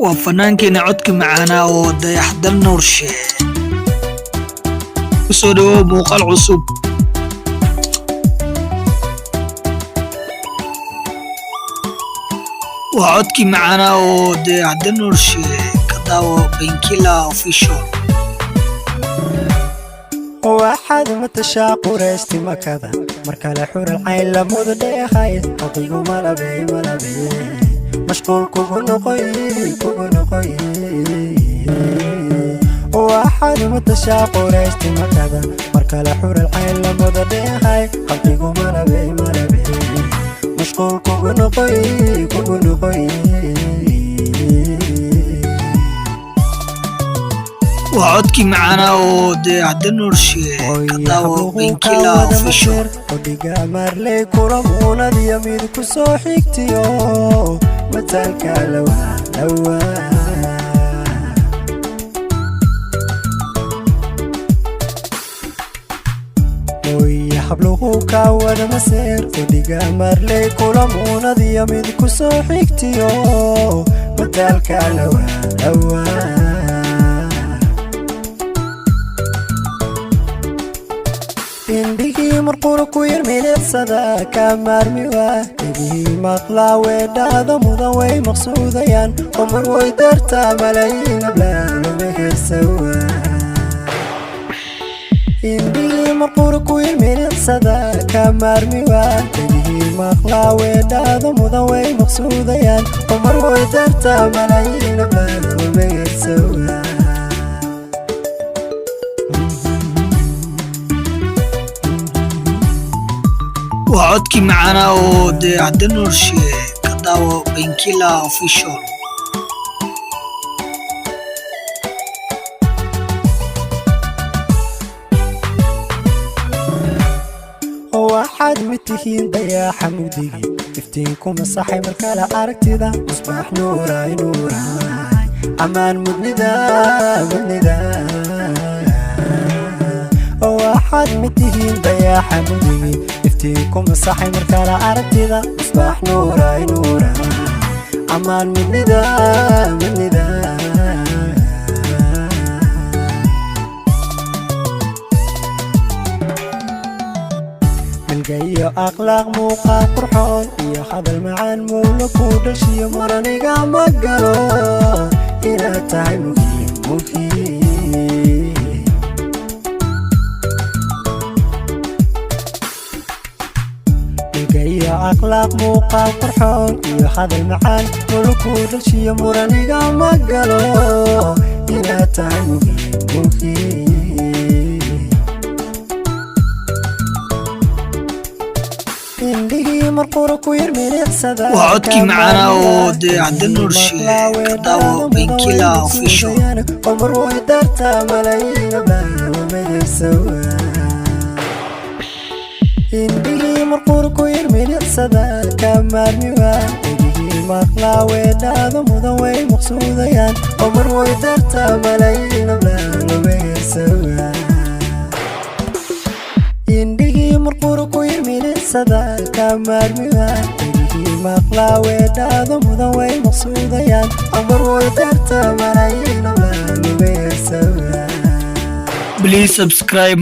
Waa fannaankeena codka macaanaa oo Dayaxdal Nuurshe. Ku soo dhawow muuqaal cusub. Waa codkii macaanaa oo Dayaxdal Nuurshe. Ka daawo Benkila Official. Waxaad matashaa quraysti Makada, mar kale xural cayn lamudu dheehay, xaqigu malabey malabey, mashquul kugu noqoy kugu noqoy. Waxaad matashaa quraysti Makada, mar kale xural cayn lamudu dheehay, xaqigu malabey malabey, mashquul kugu noqoy kugu noqoy. Waa codkii macaanaa oo Dayaxdal Nuurshe. Ka daawo Benkila Official. Odhiga marley kula muunadiyo mid ku soo xigtiyo mataalka lawa lawa. Habluhu ka wada maseer, odhiga marley kula muunadiyo mid ku soo xigtiyo mataalka lawa lawa. Indhihii marqura ku yar milicsada ka maarmi waa, dhegihii maqlaa weedhaada mudan way maqsuudayaan, oo mar way dartaa malayiin ablaalomahersawa. Indhihii marqura ku yar milicsada ka maarmi waa, dhegihii maqlaa weedhaada mudan way maqsuudayaan, oo mar way dartaa malayiin ablaalomahersawa. Waa codkii macaanaa oo Dayaxdal Nuurshe. Ka daawo Benkila Official. Waxaad mid tihiin dayaaxa mugdigii, iftiinku masaxay markale aragtida, musbaax nuuray nuuray, ammaan mudnida mudnida. Waxaad mid tihiin dayaaxa mugdigii, iftiinku masaxay markale aragtida, musbaax nuuray nuuray, ammaan mudnida mudnida. Milga iyo akhlaaq, muuqaal qurxoon iyo hadal macaan, mowla ku dhashiyo muraniga ma galo inaad tahay muhiim muhiim. Milga iyo akhlaaq, muuqaal qurxoon iyo hadal macaan, mowla ku dhashiyo muraniga ma galo inaad tahay muhiim muhiim. Indhihii marqura ku yar milicsada. Waa codkii macaanaa oo Dayaxdal Nuurshe. Ka daawo Benkila Official. Omar way dartaa malayiin ablaalomahersawa. Indhihii marqura ku yar milicsada ka maarmi waa, dhegihii maqlaa weedhaada mudan way maqsuudayaan, omar way dartaa malayiin ablaalomahersawa. Indhihii marqura ku yar milicsada ka maarmi waa, dhegihii maqlaa weedhaada mudan way maqsuudayaan, omar way dartaa malayiin ablaalomahersawa. Please subscribe.